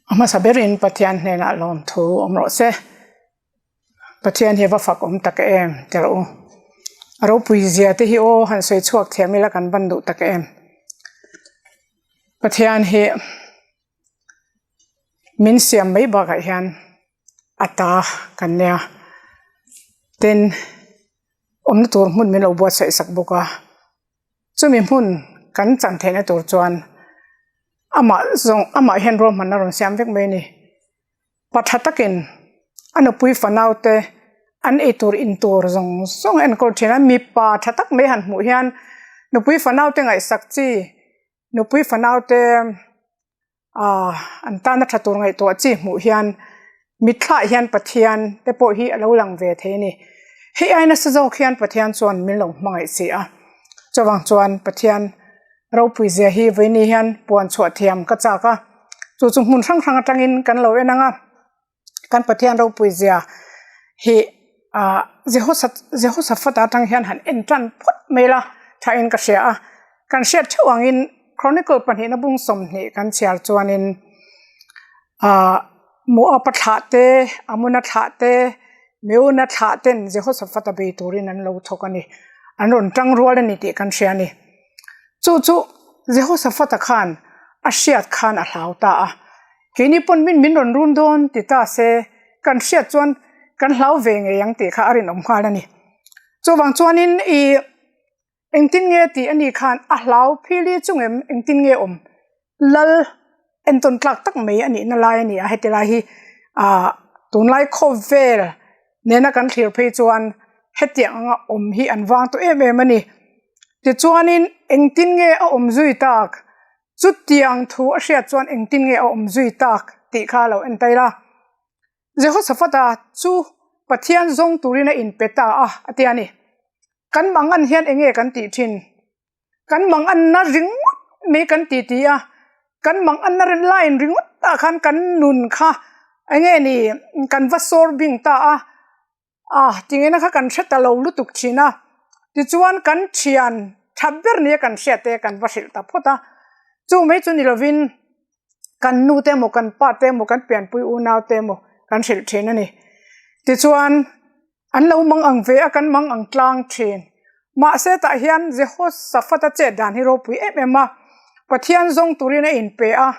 A hmasa berin Pathian hnenah lawmthu awm rawh se. Pathian hi a va fak awm tak em ti rawh u. A ropui zia te hi aw han sawi chhuak thiam ila kan van duh tak em. Pathian hi min siam mai bakah hian a ta kan nia. Tin, awmna tur hmun min lo buatsaih sak bawk a. Chumi hmun kan chan theihna tur chuan amah zawng amah hian ruahmanna rawn siam vek mai a ni. Pa tha takin a nupui fanau te an ei tur in tur zawng zawng a enkawl thin a, mipa tha tak mai han hmuh hian nupui fanau te ngaihsak chi nupui fanau te Aaa an tana tha tur ngaihtuah chi hmuh hian mitthlah hian Pathian te pawh hi a lo lang ve thei a ni. Hei ai nasa zawk hian Pathian chuan min lo hmangaih si a, chuvang chuan Pathian ropui zia hi vawiini hian puan chhuah thiam ka chak a, chu chu hmun hrang hrang atangin kan lo en ang a. Kan Pathian ropui zia hi ah Jehoshaphat atang hian han en tan phawt mai la thain ka hria a, kan hriat theuh angin Chronicle pahnihna bung 20 kan chhiar chuanin ah Moab-a thlah te, Amona thlah te, Meuna thlah ten Jehoshaphat a bei turin an lo thawk a ni, an rawn tang rual a ni tih kan hria a ni. Chu chu Jehoshaphat-a khan a hriat khan a hlau ta a. Keini pawn min min rawn run dawn ti ta se kan hriat chuan kan hlau ve ngei ang tih kha a rinawm nghal a ni. Chuvang chuanin i engtin nge tih a nih khan a hlau phili chung em engtin nge awm lal entawn tlak tak mai a nihna lai a ni a heti lai hi ah tunlai khawvel nena kan thlir phei chuan hetiang anga awm hi an vang tawh em em a ni. Tichuanin engtin nge a awm zui tak Chutiang thu a hriat chuan engtin nge a awm zui tak tih kha a lo en tail a. Jehoshaphat-a chu Pathian zawng turin a inpe ta a, a ti a ni. Kan mangan hian eng nge kan tih thin? Kan manganna ringawt mai kan ti ti a, kan manganna line ringawt ah khan kan nun kha eng nge ni kan va sawr bing ta a. A, tingena kha kan hre ta lo lutuk thin a, tichuan kan thian tha ber nia kan hriat te kan va hrilh ta phawt a, chu mai chu ni lovin kan nu te emaw kan pa te emaw kan pianpui unau te emaw kan hrilh thin a ni. Tichuan an lo mang ang ve a, kan mang ang tlang thin. Mahse tah hian Jehoshaphat-a chet dan hi ropui em em a, Pathian zawng turin a inpe a,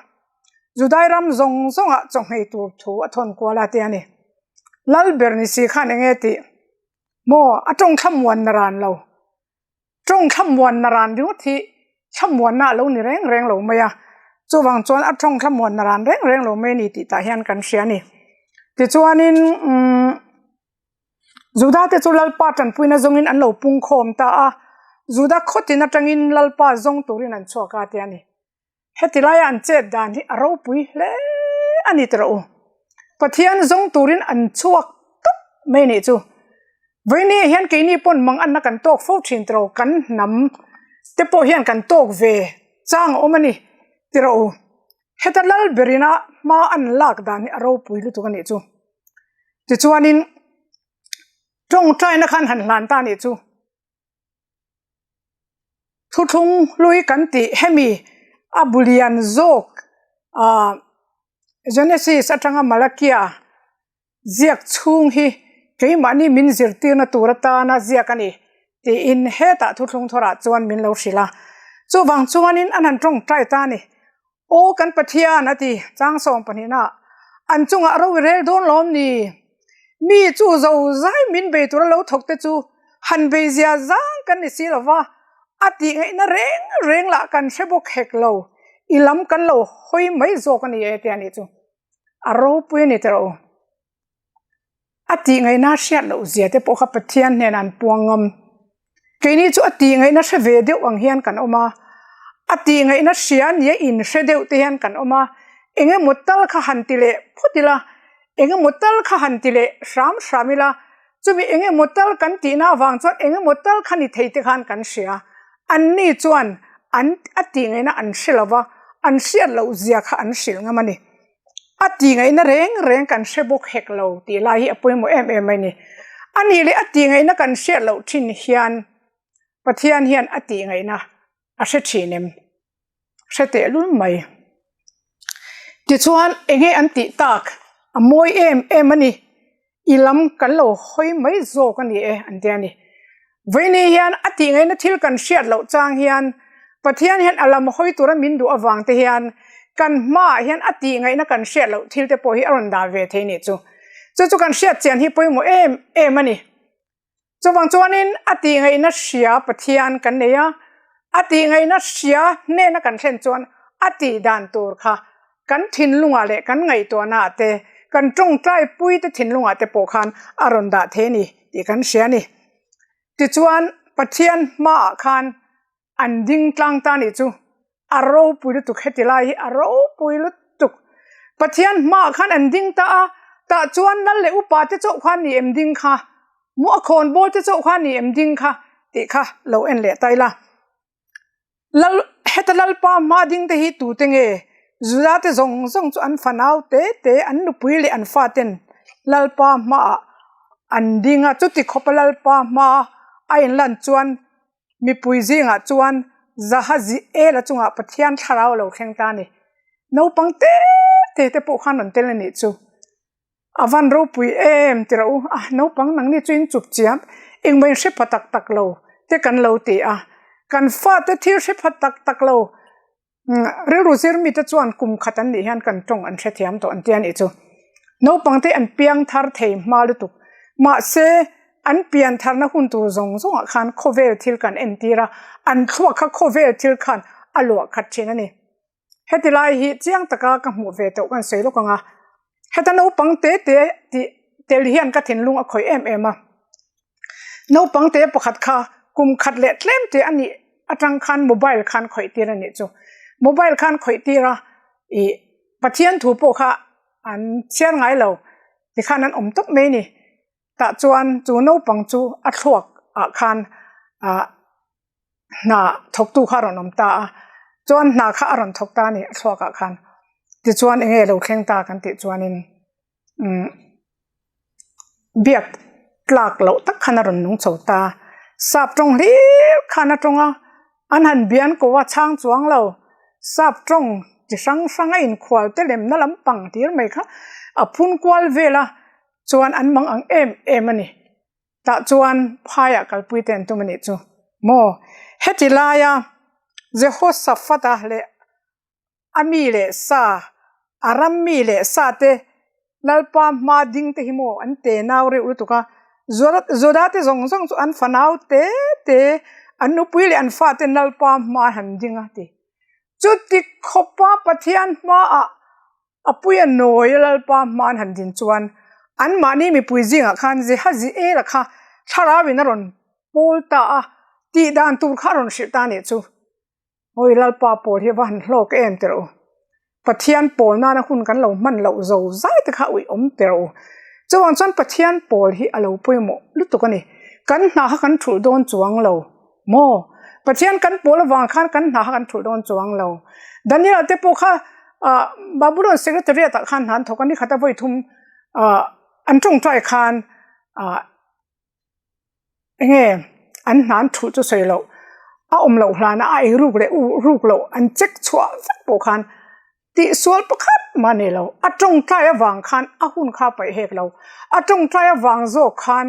Judai ram zawng zawngah chawhmeh tur thu a thawn kual a ti a ni. Lal ber ni si khan eng nge tih? Maw, a tawng thlamuan na ran lo. Tawng thlamuan na ran ringawt hi thlamuanna a lo ni reng reng lo mai a. Chuvang chuan a tawng thlamuan na ran reng reng lo mai a ni tih tah hian kan hria a ni. Tichuanin umm Juda te chu Lalpa tanpuina zawngin an lo pungkhawm ta a, Juda khawtin atangin Lalpa zawng turin an chhuak a ti a ni. Heti laia an chet dan hi a ropui hle a ni tawh u. Pathian zawng turin an chhuak tawp mai nih chu. Vawiini hian keini pawn mang anna kan tawk fo thin tawh kan hnam te pawh hian kan tawk ve chang a awm a ni tawh u. Heta lal berina hma an lak dan hi a ropui lutuk a nih chu. Tichuanin tawngtaina khan han hlan ta a nih chu. Thuthlung hlui kan tih hemi a bu lian zawk ah Genesis atanga Malakia ziak chhung hi keimahni min zirtirna tur atana ziak a ni tiin hetah thuthlung thawrah chuan min lo hrilh a. Chuvang chuanin an han tawngtai ta a ni. Aw kan Pathian a ti, chang sawm pahnihna, an chungah ro i rel dawn lawm ni? Mi chu zo zai min bei tura lo thawk te chu han bei zia zang kan ni si lova, a tih ngaihna reng reng lah kan hre bawk hek lo, i lam kan lo hawi mai zawk a ni e tia nih chu a ropui a ni tawh u. A tih ngaihna hriat loh zia te pawh kha Pathian hnenah an puang ngam. Keini chu a tih ngaihna hre ve deuh ang hian kan awm a, a tih ngaihna hria nia inhre deuh te hian kan awm a, eng emaw tal kha han ti leh phawt ila, eng emaw tal kha han ti leh hram hram ila, chumi eng emaw tal kan tihna avang chuan eng emaw tal kha ni thei te khan kan hria. Anni chuan an a tih ngaihna an hre lo va, an hriat loh zia kha an hrilh ngam a ni. A tih ngaihna reng reng kan hre bawk hek lo tih lai hi a pawimawh em em mai ni. A nih leh a tih ngaihna kan hriat loh thin hian Pathian hian a tih ngaihna a hre thin em? Hre teh lul mai. Tichuan, enge an tih tak? A mawi em em a ni. I lam kan lo hawi mai zawk a ni e, an ti a ni. Vawiini hian a tih ngaihna thil kan hriat loh chang hian Pathian hian a lam hawi tura min duh avang te hian kan hmaah hian a tih ngaihna kan hriat loh thil te pawh hi a rawn dah ve thei nih chu. Chu chu kan hriat chian hi pawimawh em em a ni. Chuvang chuanin a tih ngaihna hria Pathian kan nei a, a tih ngaihna hria hnena kan thlen chuan a tih dan tur kha kan thinlungah leh kan ngaihtuahnaah te, kan tawngtaipuite thinlungah te pawh khan a rawn dah thei a ni tih kan hria a ni. Tichuan Pathian hmaah khan An ding tlang ta nih chu a ropui lutuk heti lai hi a ropui lutuk. Pathian hmaah khan an ding ta a, tah chuan lal leh upa te chauh khan ni em ding kha, mu a khawn bawl te chauh khan ni em ding kha tih kha lo en leh ta ila. Lal heta Lalpa hma ding te hi tute nge? Juda te zawng zawng chu an fanau te te, an nupui leh an faten Lalpa hmaah an ding a, chuti khawpa Lalpa hma a inlan chuan Mipui zingah chuan Zahaziela chungah Pathian thlarau a lo thleng ta a ni. Naupang te te te pawh khan rawn tel a nih chu. A van ropui em ti rawh u, a naupang nangni chu in chup chiam, engmah in hre pha tak tak lo te kan lo ti a. Kan fate thil hre pha tak tak lo Rilru zir mite chuan kum khat an nih hian kan tawng an hrethiam tawh an ti a nih chu. Naupangte an piang thar thei hma lutuk. Mahse, an pian tharna hun tur zawng zawngah khan khawvel thil kan entir a, an thluak kha khawvel thil khan a luah khat thin a ni. Heti lai hi chiang taka ka hmuh ve tawh kan sawi lawk ang a. Heta naupang te te tih tel hian ka thinlung a khawih em em a. Naupang te pakhat kha kum khat leh tlem te a nih atang khan mobile khan khawih tir a nih chu. Mobile khan khawih tir a ih Pathian thu pawh kha an chhiar ngai lo tikhan an awm tawp mai a ni. Tah chuan chu naupang chu a thluak ah khan ah hna thawktu kha a rawn awm ta a, chuan hna kha a rawn thawk ta a ni a thluak ah khan. Tichuan eng nge lo thleng ta kan tih chuanin umm biak tlak loh tak khan a rawn nung chho ta. Sap tawng hlir khan a tawng a, an han bian ko a chhang chuang lo. Sap tawng chi hrang hrang a inkhual te lemna lampang tir mai kha a phun kual vel a, chuan an mang ang em em a ni. Tah chuan phaiah kalpui te an tum a nih chu maw? Heti laia Jehoshaphat-a leh a mi leh sa, a ram mi leh sa te Lalpa hma ding te hi maw an te nau reuh lutuk a, Juda te zawng zawng chu an fanau te te, an nupui leh an fa ten Lalpa hma han ding a ti. Chuti khawpa Pathian hmaah A puia nawi a Lalpa hma an han din chuan anmahni mipui zingah khan Jehaziela kha thlarauin a rawn pawl ta a, tih dan tur kha a rawn hrilh ta a nih chu. Awi Lalpa pawl hi a va han hlawk em ti rawh u. Pathian pawl nana hun kan lo hman loh zo zai te kha uih awm ti rawh u. Chuvang chuan Pathian pawl hi a lo pawimawh lutuk a ni. Kan hna kha kan thulh dawn chuang lo. Maw? Pathian kan pawl avang khan kan hna kha kan thulh dawn chuang lo. Daniel te pawh kha ah Babylon secretariat ah khan hna an thawk a, nikhat a vawi thum ah an tawngtai khan ah enge an hna an thulh chu sawi loh a awm loh hlana a ei ruk leh ruk loh an check chhuah vek pawh khan tihsual pakhat mah nei lo. A tawngtai avang khan a hun kha a paih hek lo. A tawngtai avang zawk khan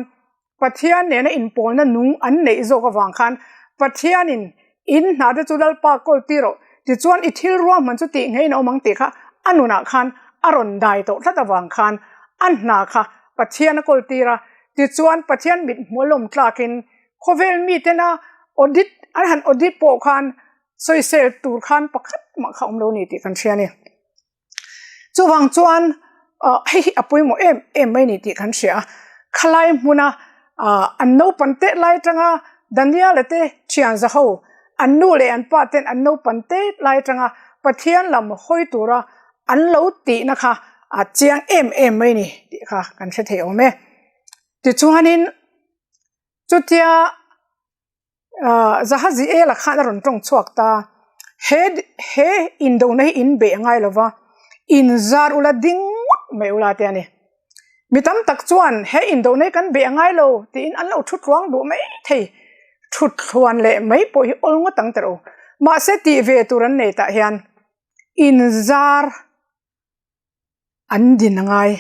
Pathian nena inpawlna nung an neih zawk avang khan Pathianin in hna te chu Lalpa kawl tir rawh, tichuan i thil ruahman chu tih ngeiin a awm ang tih kha a nunah khan a rawn dai tawh tlat avang khan a hna kha Pathian a kawl tir a, tichuan Pathian mit hmuh a lawm tlakin khawvel mitena audit an han audit pawh khan sawisel tur khan pakhat mah kha awm lo ni tih kan hria a ni. Chuvang chuan hei hi a pawimawh em em mai ni tih kan hria a, khalai hmuna an naupan teh lai atanga Daniela te thian za ho an nu leh an pa ten an naupan teh lai atanga Pathian lam hawi tura an lo tihna kha a chiang em em mai ni tih kha kan hre thei awm e. Tichuanin chutia. Zahaziela khan a rawn tawng chhuak ta, He he indona hi in beih a ngai lo va, in zar ula ding ngawt mai ula te a ni. Mi tam tak chuan he indona hi kan beih a ngai lo tiin an lo thu tluang duh mai thei, thut thluan leh mai pawh hi awl ngawt ang ta rawh u. Mahse tih ve tur an nei tah hian in zar. An din a ngai.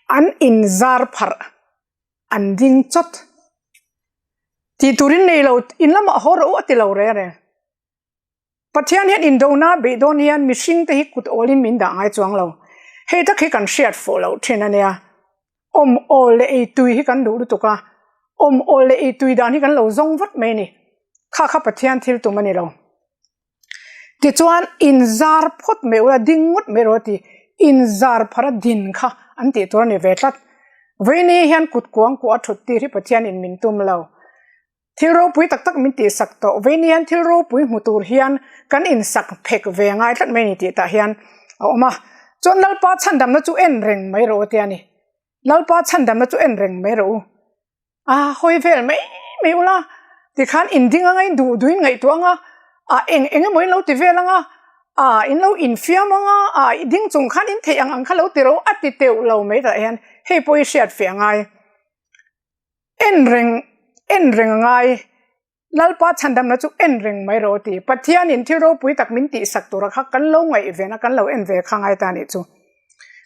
An inzar pharh. An ding chawt. Tih turin nei lo, in lamah haw rawh u a ti lo reng reng. Pathian hian indona beih dawn hian mihring te hi kut awlin min dah ngai chuang lo. Hei tak hi kan hriat fuh loh thin a nia. Awm awl leh ei tui hi kan duh lutuk a, awm awl leh ei tui dan hi kan lo zawng vat mai a ni. Kha kha Pathian thil tum a ni lo. Tichuan inzar phawt mai ula ding ngawt mai rawh a ti. Inzar phar a din kha an tih tur a ni ve tlat. Vawiini hian kut kuang kuah a thut tir hi Pathianin min tum lo. Thil ropui tak tak min tihsak tawh vei ni hian thil ropui hmu tur hian kan insak phek ve ngai tlat mai a ni tih tah hian a awm a. Chuan Lalpa chhandamna chu en reng mai rawh u tia ni. Lalpa chhandamna chu en reng mai rawh u. A hawi vel mai mai ula tikhan inding anga in duh duhin ngaihtuah anga a eng eng emaw in lo ti vel anga a in lo infiam anga a ding chung khan in theih ang ang kha lo ti rawh u a ti teuh lo mai tah hian hei pawh hi hriat feh a ngai. En reng, en reng a ngai. Lalpa chhandamna chu en reng mai rawh ti. Pathianin thil ropui tak min tihsak tura kha kan lo ngaihven a, kan lo en ve kha ngai ta nih chu.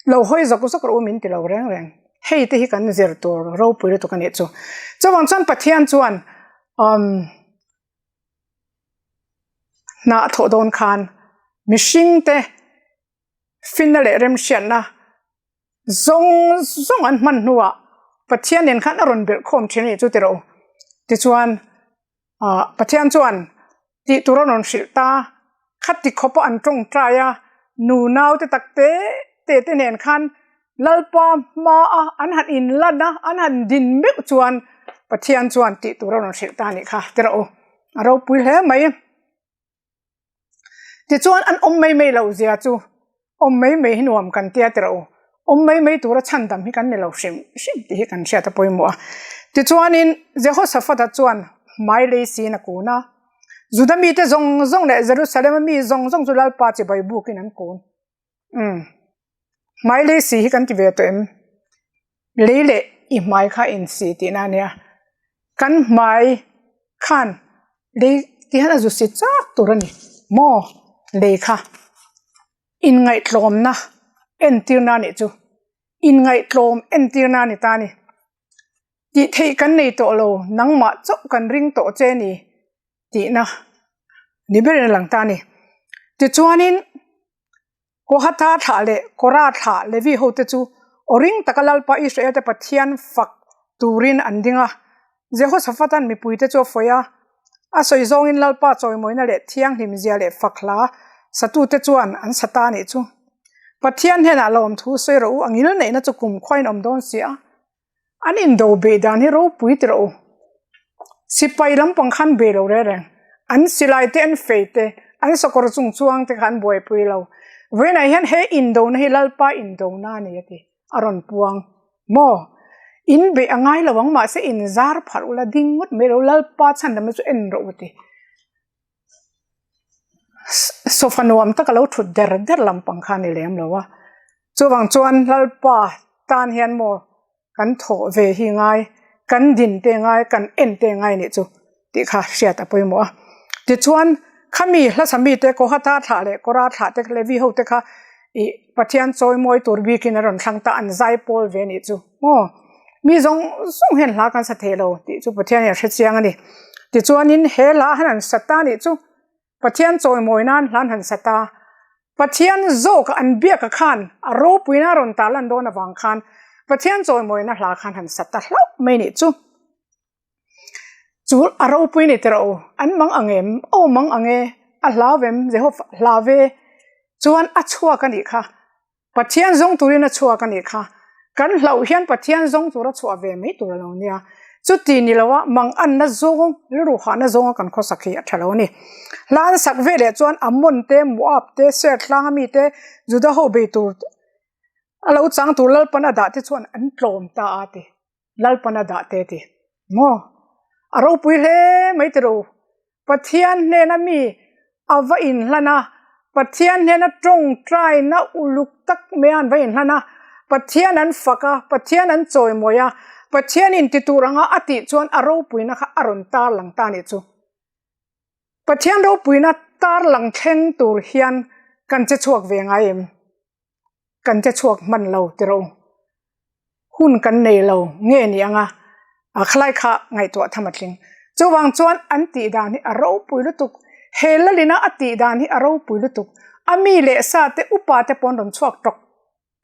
Lo hawi zawk zawk rawh u min ti lo reng reng. Hei te hi kan zir tur ropui lutuk a nih chu. Chuvang chuan Pathian chuan umm hnah thawh dawn khan mihringte finna leh remhriatna zawng zawng an hman hnuah Pathian nen khan a rawn belh khawm thin a nih chu ti rawh u. Tichuan ah Pathian chuan tih tur a rawn hrilh ta, khati khawpa an tawngtai a, nu naute tak te te te nen khan Lalpa hmaa an han inlan a, an han din meuh chuan Pathian chuan tih tur a rawn hrilh ta a nih kha ti rawh u. A ropui hle mai. Tichuan an awm mai mai loh zia chu awm mai mai hi nuam kan tia ti rawh u, awm mai mai tura chhandam hi kan ni lo hrim hrim tih hi kan hriat a pawimawh a. Tichuanin Jehoshaphat-a chuan hmai lei siin a kun a, Juda mite zawng zawng leh Jerusalem-a mi zawng zawng chu Lalpa chibai bukin an kun. Umm. Hmai lei si hi kan ti ve tawh em? Lei leh i hmai kha in si tihna a nia. Kan hmai khan lei ti hian a zu si chak tur a ni maw? Lei kha inngaihtlawmna entirna a nih chu. Inngaihtlawm entirna a ni ta a ni. Tih theih kan nei tawh lo, nangmah chauh kan ring tawh che a ni. Tihna ni berin a lang ta a ni. Tichuanin Kohatha thlah leh Korah thlah Levi hote chu aw ring taka Lalpa Israelte Pathian fak turin an ding a. Jehoshaphat-a'n mipuite chu a fawi a, a sawi zawngin Lalpa chawimawina leh thianghlimzia leh fak hla satute chuan an sa ta a nih chu. Pathian hnenah lawmthu sawi rawh u, a ngilneihna chu kumkhuain awm dawn si a. An indo beih dan hi ropui ti rawh u. Sipai lampang khan bei lo reng reng. An silai te, an fei te, an sakawr chung chuang te kha an buaipui lo. Vawiinah hian he indona hi Lalpa indona a ni a ti. A rawn puang. Maw? In beih a ngai lo ang mahse in zar pharh ula ding ngawt mai lo Lalpa chhandamna chu en rawh u ti. Sofa nuam taka lo thut der der lampang kha a ni lem lo a, chuvang chuan Lalpa tan hian maw kan thawh ve hi ngai, kan din te ngai, kan en te ngai nih chu tih kha hriat a pawimawh a. Tichuan khami hlasa mite Kohatha thlah leh Kora thlah te Levi ho te kha ih Pathian chawimawi tur bikin a rawn thlang ta an zai pawl ve nih chu. Maw? Mi zawng zawng hian hla kan sa thei lo tih chu Pathian hian a hre chiang a ni. Tichuanin he hla han han sa ta nih chu Pathian chawimawi nan hla an han sa ta. Pathian zawk an biaka khan a ropuina a rawn tar lan dawn avang khan Pathian chawimawina hla khan han sa ta hlauh mai nih chu. Chu a ropui ni teh rawh u, an mang ang em? Aw mang ang e, a hlau em? Jehova hlau ve chuan a chhuak a nih kha. Pathian zawng turin a chhuak a nih kha. Kan hlauh hian Pathian zawng tur a chhuah ve mai tur a lo nia. Chuti ni loa mang anna zawng, rilru hahna zawnga kan khawsak hi a tha lo a ni. Hla an sak ve leh chuan Ammon te, Moab te, Ser tlanga mi te, Juda ho bei tur a lo chang tur Lalpan a dah te chuan an tlawm ta a ti. Lalpan a dah te ti maw? A ropui hle mai ti ro. Pathian hnena mi a va inhlan a, Pathian hnena tawngtaina uluk tak mai a an va inhlan a, Pathian an fak a, Pathian an chawimawi a, Pathian in ti tur anga a tih chuan a ropuina kha a rawn tarlang ta a nih chu. Pathian ropuina tarlang thleng tur hian kan che chhuak ve ngai em? Kan che chhuak hman lo ti rawh u. Hun kan nei lo nge ni anga a khalai kha ngaihtuah tham a tling. Chuvang chuan an tih dan hi a ropui lutuk. He lalina a tih dan hi a ropui lutuk. A mi leh sa te upa te pawh an rawn chhuak tawk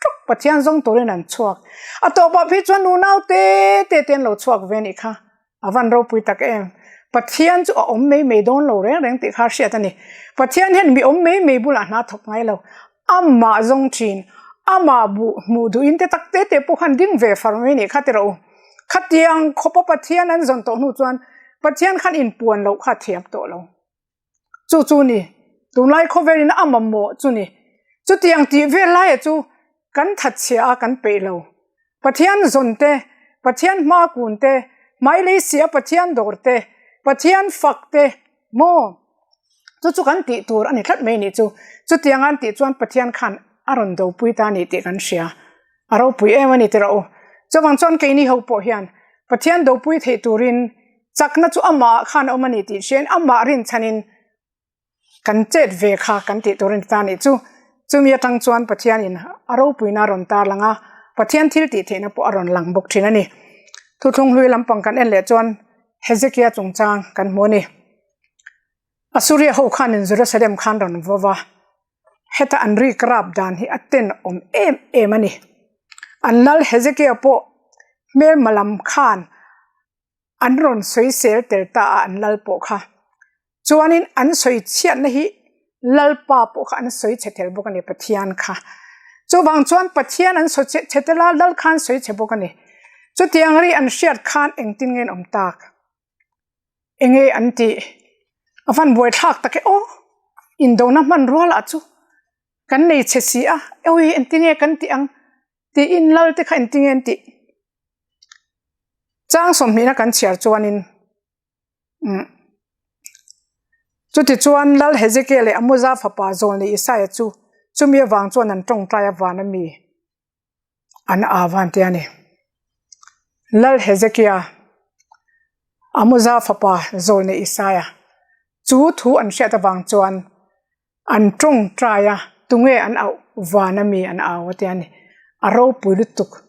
tawk Pathian zawng turin an chhuak. A tawpah phei chuan nunau te te te an lo chhuak ve nih kha. A van ropui tak em. Pathian chu a awm mai mai dawn lo reng reng tih kha hriat a ni. Pathian hian mi awm mai mai bulah hna thawk ngai lo. Amah zawng thin, amah buh hmuh duhin te tak te te pawh khan ding ve far mai nih kha ti rawh u. Khatiang khawpa Pathian an zawn tawh hnu chuan Pathian khan inpuan loh kha a thiam tawh lo. Chu chu ni, tunlai khawvelin a mamawh chu ni. Chutiang tih vel laia chu kan thatchhia a kan peih lo. Pathian zawn te, Pathian hma kun te, hmailei sia Pathian dawr te, Pathian fak te maw? Chu chu kan tih tur a ni tlat mai nih chu. Chutiang an tih chuan Pathian khan a rawn dopui ta a ni tih kan hria. A ropui em a ni tiraw u. Chuvang chuan keini ho pawh hian Pathian dopui theih turin Chakna chu amah khan a awm a ni tih hriain amah rinchhanin kan chet ve kha kan tih tur a ni ta nih chu. Chumi atang chuan Pathianin a ropuina a rawn tar lang a, Pathian thil tih theihna pawh a rawn lang bawk thin a ni. Thuthlung hlui lampang kan en leh chuan Hezekia chungchang kan hmu a ni. Asuria ho khanin Jerusalem khan rawn vaw va, heta an rik rap dan hi a tenawm em em a ni. An lal Hezekia pawh hmelma lam khan An rawn sawisel tel ta a an lal pawh kha. Chuanin an sawi chhiatna hi Lalpa pawh kha an sawi chhe tel bawk a ni Pathian kha. Chuvang chuan Pathian an sawi chhe tel a, Lal kha an sawi chhe bawk a ni. Chutiang ri an hriat khan engtin nge an awm tak? Enge an tih? A van buaithlak tak e aw! Indona hmanrua lah chu kan nei chhe si a, awi engtin nge kan tih ang? Tiin Lal te kha engtin nge an tih? Chang sawmhnihna kan chhiar chuanin umm chutichuan Lal Hezekiah leh Amoza fapa Zawlni Isaia chu chumi avang chuan an tawngtai a van ami an aa van te a ni. Lal Hezekiah, Amoza fapa Zawlni Isaia chu thu an hriat avang chuan An tawngtai a, tunge an auh? Vana mi an au a tia ni. A ropui lutuk.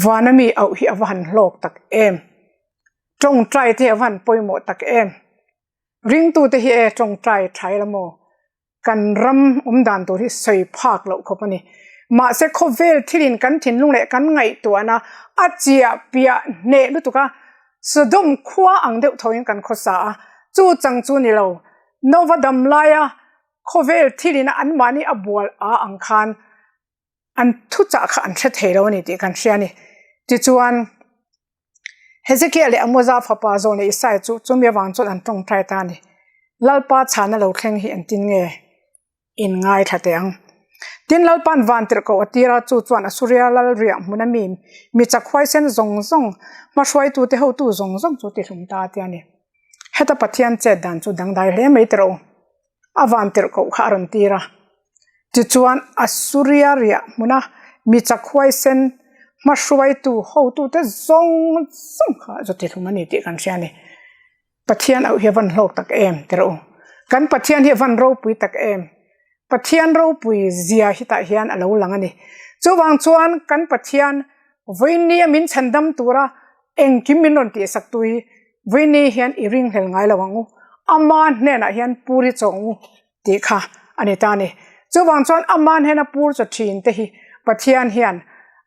Vana mi auh hi a va han hlawk tak em. Tawngtai te hi a va han pawimawh tak em. Ringtute hi e tawngtai tha ila maw? Kan ram awm dan tur hi sawi phak loh khawp a ni. Mahse khawvel thilin kan thinlung leh kan ngaihtuahna a chiah piah hneh lutuk a, Sodom khua ang deuh thoin kan khawsa a, chu chang chu ni lo. Nova dam laia khawvel thilin a anmahni a bual a ang khan an thuchah kha an hre thei lo a ni tih kan hria a ni. Tichuan, Hezekiah leh Amoza fapa Zawh leh Isaiah chu chumi avang chuan an tawngtai ta a ni. Lalpa chhana lo thleng hi engtin nge? In ngaithla teh ang. Tin, Lalpa'n vantirhkoh a tir a, chu chuan Asuria lal riah hmuna mi, mi chak huaisen zawng zawng, hmahruaitute hotu zawng zawng chu tihlum ta a ti a ni. Heta Pathian chet dan chu dangdai hle mai teh rawh u. A vantirhkoh kha a rawn tir a. Tichuan, Asuria riah hmuna mi chak huaisen, hmahruaitu hotute zawng zawng kha chu tihlum a ni tih kan hria a ni. Pathian auh hi a van hlawk tak em ti rawh u. Kan Pathian hi a van ropui tak em. Pathian ropui zia hi tah hian a lo lang a ni. Chuvang chuan kan Pathian vawinia min chhandam tura engkim min rawn tihsak tu hi vawiini hian i ringhlel ngai lo ang u. Ama hnenah hian pur hi chawng u tih kha a ni ta a ni. Chuvang chuan ama hnena pur chaw thin te hi Pathian hian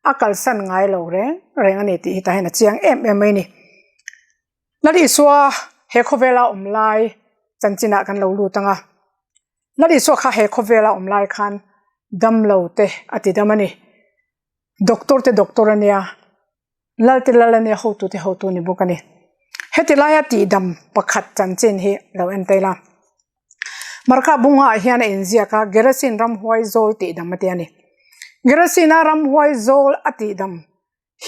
a kalsan ngai lo reng reng a ni tih hi tah hian a chiang em em mai a ni. Lal Isua he khawvela awm lai chanchinah kan lo lut ang a, Lal Isua kha he khawvela awm lai khan damlo te a ti dam a ni. Doctor te doctor a nia, Lal te lal a nia, hotu te hotu a ni bawk a ni. Heti laia tihdam pakhat chanchin hi lo en ta ila. Marka bungah hian a inziak a, Gerasin ramhuai zawl tihdam a ti a ni. Gerasina ramhuai zawl a tihdam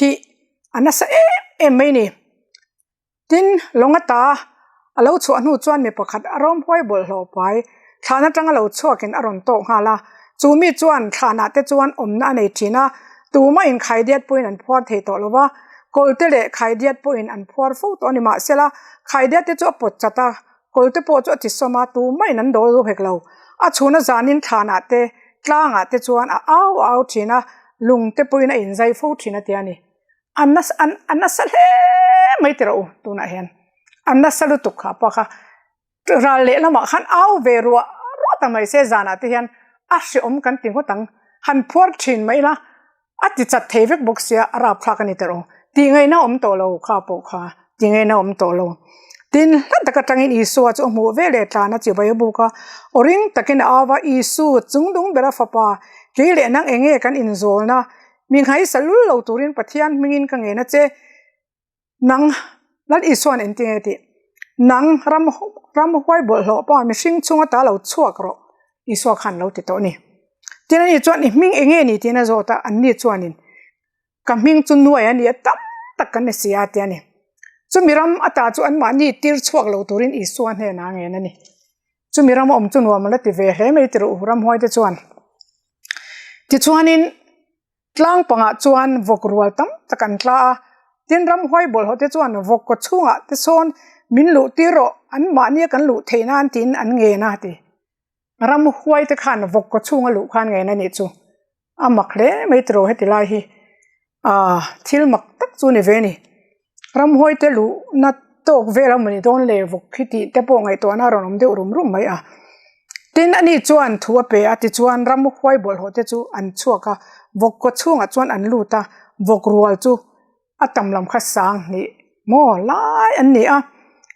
hi a nasa em em mai ni. Tin, lawng ata a lo chhuah hnu chuan mi pakhat a rawmhuai bawlhhlawh pai thlan atanga lo chhuakin a rawn tawk nghal a. Chu mi chuan thlanah te chuan awmna a nei thin a, tumah in khaidiat pawhin an phuar thei tawh lo va, kawlte leh khaidiat pawhin an phuar fo tawh a ni. Mahsela, khaidiat te chu a pawt chat a, kawlte pawh chu a tisawm a, tumah in an dawl zo hek lo. A chhuna zanin thlanah te. tlangah te chuan a au a au thin a, lung te pawhin a inzai fo thin a ti a ni. A nasa a nasa hle mai ti rawh u tunah hian a nasa lutuk kha pa kha ral lehlamah khan au ve ruah ruah ta mai se zanah te hian a hreawm kan ti ngawt ang han phuar thin mai ila A ti chat thei vek bawk sia, a rapthlak a ni ta rawh. Tih ngaihna awm tawh lo kha pawh kha tih ngaihna awm tawh lo. Tin, hla tak atangin Isua chu a hmuh ve leh tlan a chibai a buk a, aw ring takin a au a, Isu, chung dung bera fapa, kei leh nang enge kan inzawlna, mi nghaisa lul lo turin Pathian hmingin ka ngen a che. Nang, Lal Isua'n engti nge tih? Nang, ram ramhuai bawlhhlawh pa mihring chunga ta lo chhuak rawh, Isua khan lo ti tawh a ni. Tin, ani chuan i hming enge ni tiin a zawt a, anni chuanin, Ka hming chu nuai a ni a, tam tak kan ni si a, ti a ni. Chumi ram ata chu anmahni tir chhuak lo turin Isua hnenah a ngen a ni. Chumi ram a awm chu nuam a la ti ve hle mai ti rawh u, ramhuaite chuan. Tichuanin. Tlang pangah chuan vawk rual tam tak an tla a, tin ramhuai bawlhhlawh te chuan vawk kaw chhungah te sawn min luh tir rawh, an mahnia kan luh theih nan tiin an ngen a ti. Ramhuai te khan vawk kaw chhunga luh khan ngen a nih chu. A mak hle mai tiraw heti lai hi. Aaa thil mak tak chu ni ve a ni. Ramhuai te luhna tawk vel a mawni dawn le vawk khi tih te pawh ngaihtuahna a rawn awm deuh rum rum mai a. Tin ani chuan thu a pe a tichuan ramhuai bawlhhlawh te chu an chhuak a, vawk kaw chhungah chuan an lut a, vawk rual chu a tam lam kha sang hnih maw lai an ni a.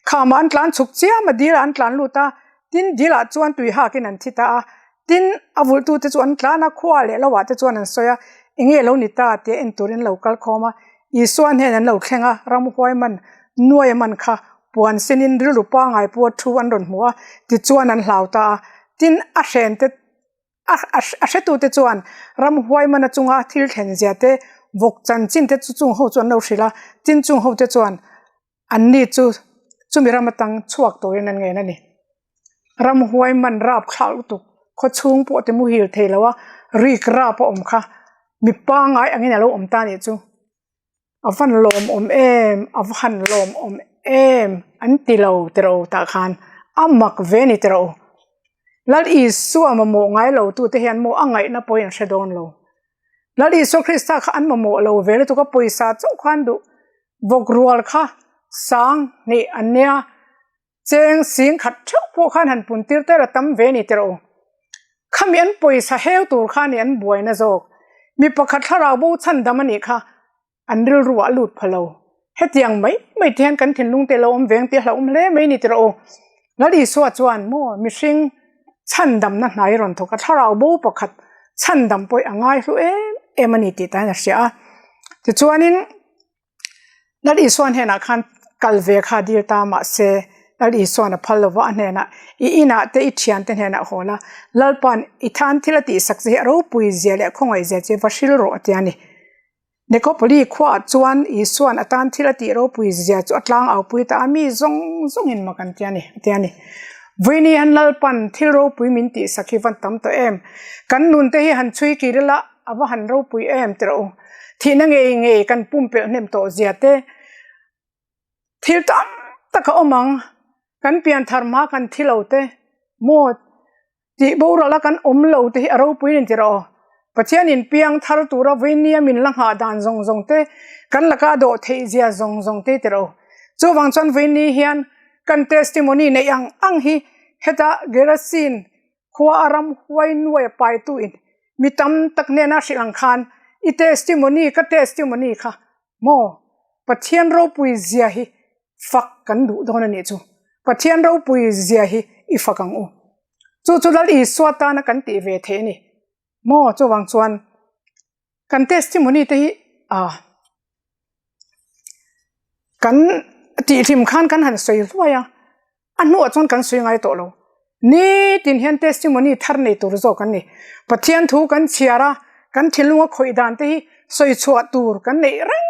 Khamah an tlan chhuk chiam a, dil ah an tlan lut a, tin dil ah chuan tui hakin an thi ta a, Tin, a vulhtute chu an tlan a, khua leh lohah te chuan an sawi a, Enge lo ni ta? tia en turin lo kal khawm a. Isua hnen an lo thleng a, ramhuai man, nuai man kha puan senin rilru pangai pua thu an rawn hmu a, tichuan an hlau ta a. Tin, a hrente, a a hretute chuan ramhuai mana chunga thil thlen zia te, vawk chanchin te chu chung ho chu an lo hrilh a, tin chung hote chuan Anni chu chumi ram atang chhuak turin an ngen a ni. Ramhuai man rap thlak lutuk, khaw chhung pawh ti muhil thei lo a, rik rap a awm kha mi pangai angin a lo awm ta nih chu. A van lawmawm em, a va han lawmawm em an ti lo tiro tah khan a mak ve ni tiro. Lal Isua mamawh ngai lo tute hian maw a ngaihna pawhin an hre dawn lo. Lal Isua Krista kha an mamawh lo ve lutuk a, pawisa chauh khan duh Vawk rual kha sang hnih an nia, cheng sing khat theuh pawh khan han pun tir tel a tam ve ni teh rawh u. Khami an pawisa heu tur kha ni an buaina zawk. Mi pakhat thlarau bo chhan dam a nih kha an rilru ah a lut pha lo. Hetiang mai mai te hian kan thinlung te lo awm veng tih a hlauhawm hle mai ni teh rawh u. Lal Isua chuan maw mihring chhan damna hnai rawn thawk a, thlarau bo pakhat chhan dam pawh hi a ngai hlu em em a ni tih tan a hria a. Tichuanin Lal Isuan hnenah khan kal ve kha dil ta mahse Lal Isuan a phal lova a hnenah i inah te i thiante hnenah haw la, Lalpa'n i than thil a tihsak che hi a ropui zia leh a khawngaih zia che va hril rawh a ti a ni. Nekopoli khuaah chuan Isuan a tan thil a tih ropui zia chu a tlang aupui ta a, mi zawng zawngin mak an ti a ni a ti a ni. Vawiin hian Lalpa'n thil ropui min tihsak hi van tam tawh em? Kan nun te hi han chhui kir ila a va han ropui em ti rawh u. Thihna ngei ngei kan pumpelh hnem tawh zia te, thil tam tak a awm ang, kan pianthar hma kan thi lo te, maw tih boral a kan awm lo te hi a ropui a ni ti rawh aw. Pathianin piang thar tura vawinia min la nghah dan zawng zawng te, kan laka a dawh theih zia zawng zawng te ti rawh u. Chuvang chuan vawiini hian kan testimony neih ang ang hi heta Gerasin Khua a ram huai nuai a paitu in mi tam tak hnena hrilh ang khan i testimony ka testimony kha maw Pathian ropui zia hi fak kan duh dawn a nih chu Pathian ropui zia hi i fak ang u chu chu Lal Isua tana kan tih ve theih a ni maw chuvang chuan Kan testimony te hi ah kan tihhlim khan kan han sawi hluai a, a hnuah chuan kan sawi ngai tawh lo. Nitin hian testimony thar nei tur zawk an ni. Pathian thu kan chhiar a, kan thinlunga khawih dan te hi sawi chhuah tur kan neih reng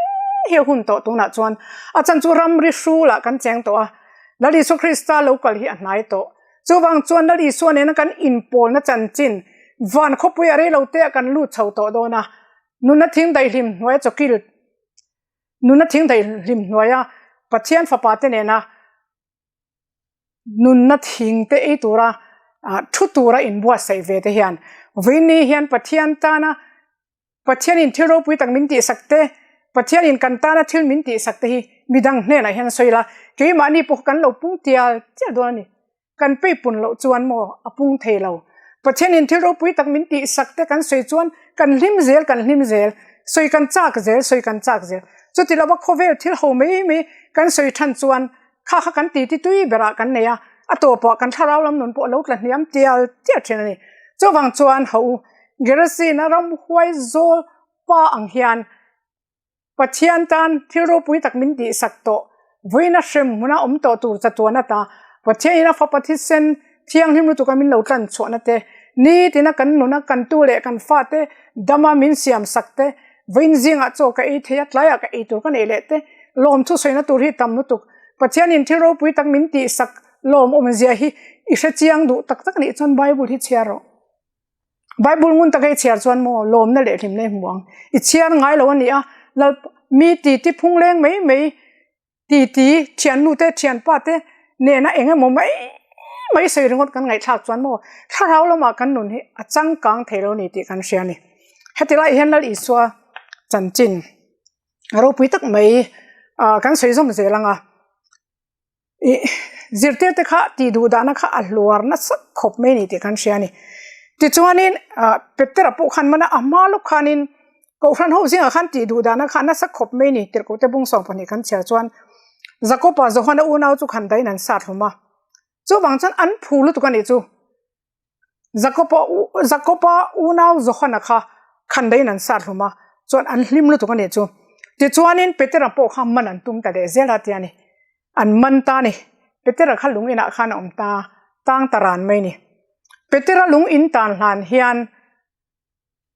hi a hun tawh tunah chuan. A chan chu ramri hrulah kan cheng tawh a, Lal Isua Krista lo kal hi a hnai tawh. Chuvang chuan Lal Isua nena kan inpawlna chanchin van khawpuia reilo te ah kan lut chho tawh dawn a, nunna thing daihlim hnuaia chawkil, nunna thing daihlim hnuaia Pathian fapa te nena nunna thing te ei tura thu tura inbuatsaih ve te hian. Vawiinni hian Pathian tana Pathianin thil ropui tak min tihsak te, Pathianin kan tana thil min tihsak te hi midang hnenah hian a sawi la, keimahni pawh kan lo pung tial tial dawn a ni. Kan peipun loh chuan maw a pung thei lo. Pathianin thil ropui tak min tihsak te kan sawi chuan kan hlim zel kan hlim zel, sawi kan chak zel sawi kan chak zel. Chuti lova khawvel thil ho mai mai kan sawi than chuan kha kha kan titi tui berah kan nei a, a tawpah kan thlarau lam nun pawh a lo tla hniam tial tial thin a ni. Chuvang chuan ho u, Gerasina ramhuai zawl pa ang hian Pathian tan thil ropui tak min tihsak tawh, vawiina hrem hmuna awm tawh tur chatuan ata Pathianin a fapa thisen thianghlim lutuka min lo tlan chhuahna te, nitina kan nuna kan tu leh kan fate dama min siam sak te, vawiin zingah chaw ka ei thei a, tlaiah ka ei tur ka neih leh te, lawmthu sawina tur hi tam lutuk. Pathianin thil ropui tak min tihsak lawmawmzia hi i hrechiang duh tak tak nih chuan Bible hi chhiar rawh. Bible ngun taka i chhiar chuan maw lawmna leh hlimna i hmu ang. I chhiar ngai lo a ni a, lal mi titi phung leng mai mai titi thiannu te thianpa te nena eng emaw mai mai sawi ringawt kan ngaihthlak chuan maw thlarau lamah kan nun hi a changkang thei lo a ni tih kan hria a ni. Heti lai hian Lal Isua chanchin a ropui tak mai ah kan sawi zawm zel ang a. Ih zirtir te kha tih duh dahna kha a hluar nasa khawp mai a ni tih kan hria a ni. Tichuanin ah Petera pawh khan mana a hma lawk khanin Kohhran ho zingah khan tih duh dahna kha a nasa khawp mai a ni tirhkoh te bung 12 kan chhiar chuan Jakoba Johana unau chu khan dahin an sat hlum a. Chuvang chuan an phu lutuk a nih chu. Jakoba Jakoba unau Johana kha khandaiin an sat hlum a, chuan an hlim lutuk a nih chu. Tichuanin Petera pawh kha man an tum ta leh zel a tia ni. An man ta a ni. Petera kha lung inah khan a awm ta, tang ta ran mai a ni. Petera lung in tan hlan hian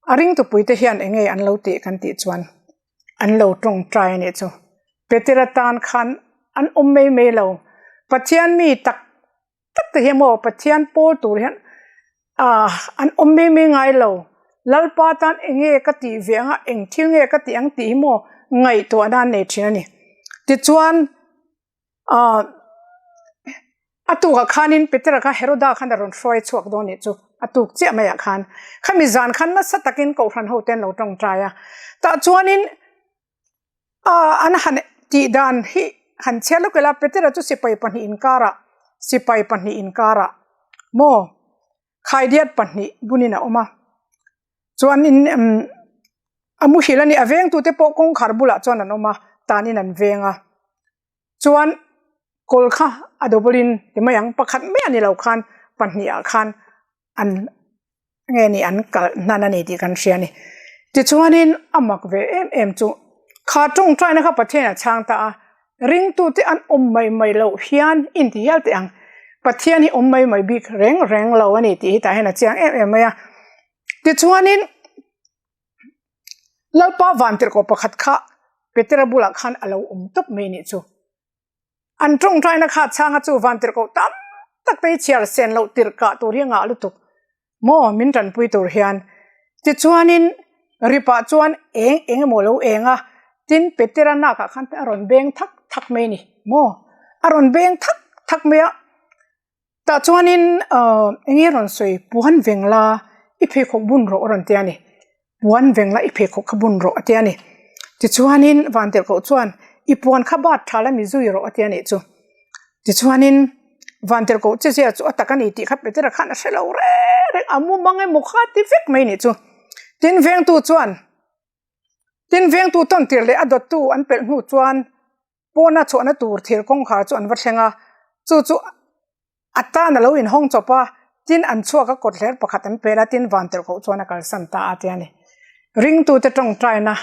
A ringtupuite hian eng nge an lo tih kan tih chuan an lo tawngtai a nih chu. Petera tan khan an awm mai mai lo. Pathian mi tak tak te hi maw Pathian pawl tur hian ah an awm mai mai ngai lo. Lalpa tan eng nge ka tih ve ang a, eng thil nge ka tih ang tih hi maw ngaihtuahna an nei thin a ni. Tichuan. Ahh a tukah khanin Petera kha Heroda khan a rawn hruai chhuak dawn nih chu a tuk chiah maiah khan khami zan khan nasa takin Kohhran ho te an lo tawngtai a tah chuanin ahh an han tih dan hi han chhiar lawk ila Petera chu sipai pahnih inkarah sipai pahnih inkarah maw khaidiat pahnih bunin a awm a chuanin umm a muhil a ni a vengtute pawh kawngkhar bulah chuan an awm a tanin an veng a. Chuan kawl kha a double in ti mai ang pakhat mai a ni lo khan pahnih ah khan an nge ni an kalh hnan a ni tih kan hria a ni. Tichuanin a mak ve em em chu kha tawngtaina kha Pathian a chhang ta a, ringtute an awm mai mai loh hian inti hial teh ang. Pathian hi awm mai mai bik reng reng lo a ni tih hi tah hian a chiang em em mai a. Tichuanin. Lalpa vantirhkoh pakhat kha Petera bulah khan a lo awm tawp mai nih chu. An tawngtaina kha chhanga chu vantirhkoh tam tak te hi chhiar sen loh tirh kah tur hi a ngah lutuk maw min tanpui tur hian. Tichuanin ripah chuan eng eng emaw lo eng a, tin Petera nakah khan a rawn beng thak thak mai a ni maw, a rawn beng thak thak mai a. Tah chuanin ahh eng nge rawn sawi puan veng la i pheikhawk bun rawh a rawn ti a ni puan veng la i pheikhawk kha bun rawh a ti a ni tichuanin vantirhkoh chuan i puan kha bat tha la mi zui rawh a ti a nih chu tichuanin vantirhkoh che zia chu a tak a ni tih kha Petera khan a hre lo reng reng a mu mang emaw kha ti vek mai a nih chu tin vengtu chuan tin vengtu tawn tir leh a dawttu an pelh hnu chuan. Pawna chhuahna tur thir kawngkhar chu an va thleng a, chu chu a tan a lo inhawng chawp a, tin an chhuak a kawt hler pakhat an pel a, tin vantirhkoh chuan a kalsan ta a tia ni. Ringtute tawngtaina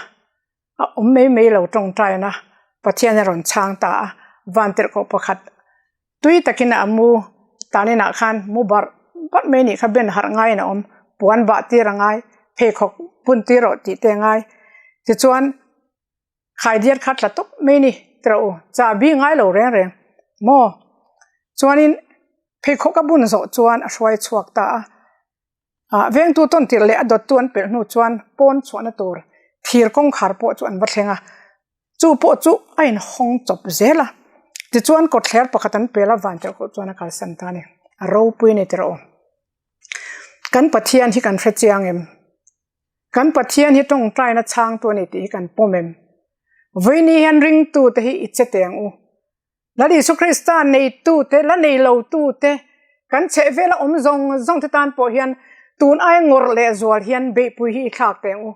a awm mai mai lo tawngtaina Pathian a rawn chhang ta a, vantirhkoh pakhat tui takin a mu taninah khan mu barh barh mai nih kha ben harh ngaiin a awm, puan bah tir a ngai, pheikhawk bun tir rawh tih te a ngai, tichuan. Khaidiat kha tla tawp mai ni tiraw u, chahbi ngai lo reng reng maw? Chuanin pheikhawk a bun zawh chuan a hruai chhuak ta a, ah vengtu tawn tirh leh a dawttu an pelh hnu chuan pawn chhuahna tur thir kawngkhar pawh chu an va thleng a, chu pawh chu a inhawng chawp zel a, tichuan kawtthler pakhat an pel a van tirhkoh chuan a kalsan ta a ni, a ropui a ni tiraw u. Kan Pathian hi kan hre chiang em? Kan Pathian hi tawngtaina chhangtu a ni tih hi kan pawm em? Vawiini hian ringtute hi i che teh ang u. Lal Isu Krista neitute, la nei lotute, kan chhehvela awm zawng zawng te tan pawh hian tun aia ngawrh leh zual hian beihpui hi i thlak teh ang u.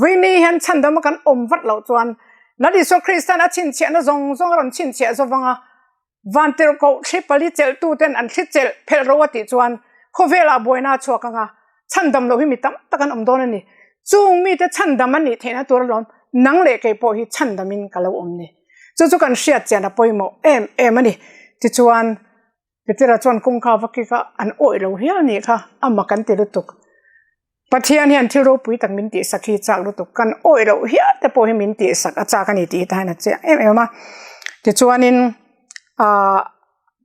Vawiini hian chhandama kan awm vat loh chuan Lal Isua Krista'n a chhinchhiahna zawng zawng a rawn chhinchhiah zawvang a, Vantirhkoh thli pali chelhtuten an thli chelh phelh ro a tih chuan khawvelah buaina a chhuak ang a, chhandam loh hi mi tam tak an awm dawn a ni. Chung mite chhandam an nih theihna tur alawm nang leh kei pawh hi chhandamin ka lo awm ni. Chu chu kan hriat chian a pawimawh em em a ni. Tichuan, Petera chuan kawngka va kik a, an awih lo hial nih kha, a mak an ti lutuk. Pathian hian thil ropui tak min tihsak hi chak lutuk, kan awih loh hial te pawh hi min tihsak a chak a ni tih hi tahin a chiang em em a. Tichuanin aah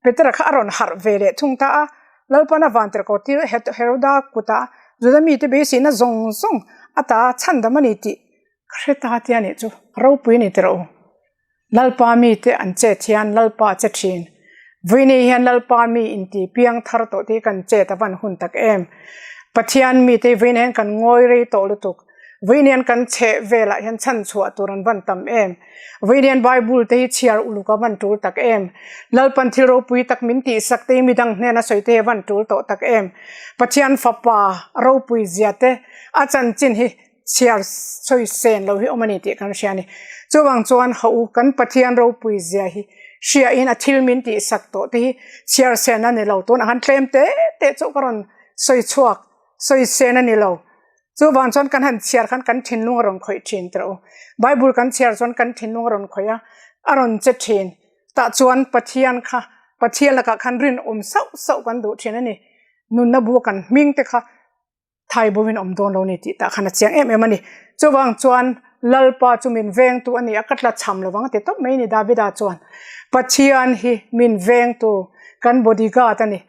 Petera kha a rawn harh ve leh thung ta a, Lalpana vantirhkoh tir Heroda kutah Juda mite beiseina zawng zawng a ta chhandam a ni tih ka hre ta tia nih chu ropui a ni tiraw. Lalpa mite an chet hian Lalpa a che thin. Vawiinei hian Lalpa mi inti piang thar tawh te hi kan chet a van hun tak em. Pathian mite hi vawiinei hian kan ngawi rei tawh lutuk. Vawiinei hian kan chheh velah hian chhan chhuah tur an van tam em. Vawiinei hian Bible te hi chhiar uluk a van tul tak em. Lalpan thil ropui tak min tihsak te hi midang hnena sawi te hi a van tul tawh tak em. Pathian fapa ropui zia te a chanchin hi chhiar sawi sen lo hi awm a ni tih kan hria a ni. Chuvang chuan haw u, kan Pathian ropui zia hi hriain a thil min tihsak tawh te hi chhiar sen a ni lo. Tunah khan tlem te te chu ka rawn sawi chhuak, sawi sen a ni lo. Chuvang chuan kan han chhiar khan kan thinlung a rawn khawih thin tawh u. Bible kan chhiar chuan kan thinlung a rawn khawih a, a rawn che thin. Tah chuan Pathian kha, Pathian lakah khan rinawm sauh sauh kan duh thin a ni. Nunna bu a kan hming te kha. Thai bo in awm dawn lo ni tih tah khan a chiang em em a ni. Chuvang chuan Lalpa chu min vengtu a ni a, ka tla cham lo vang ti tawp mai a ni Davida chuan. Pathian hi min vengtu, kan bodyguard a ni.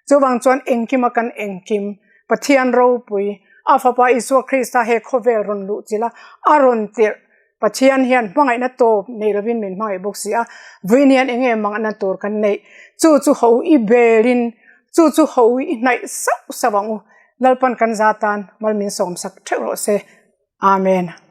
Chuvang chuan engkima kan engkim, Pathian ropui, a Fapa Isua Krista he khawvel rawn luh chilh a, a rawn tirh Pathian hian hmangaihna tawp nei lovin min hmangaih bawk si a, vawiin hian eng nge mangaihna tur kan neih? Chu chu ho i belin, chu chu ho i hnaih sauh sauh ang u. Lalpan kan za tan mal min sawmsak theuh rawh se. Amen.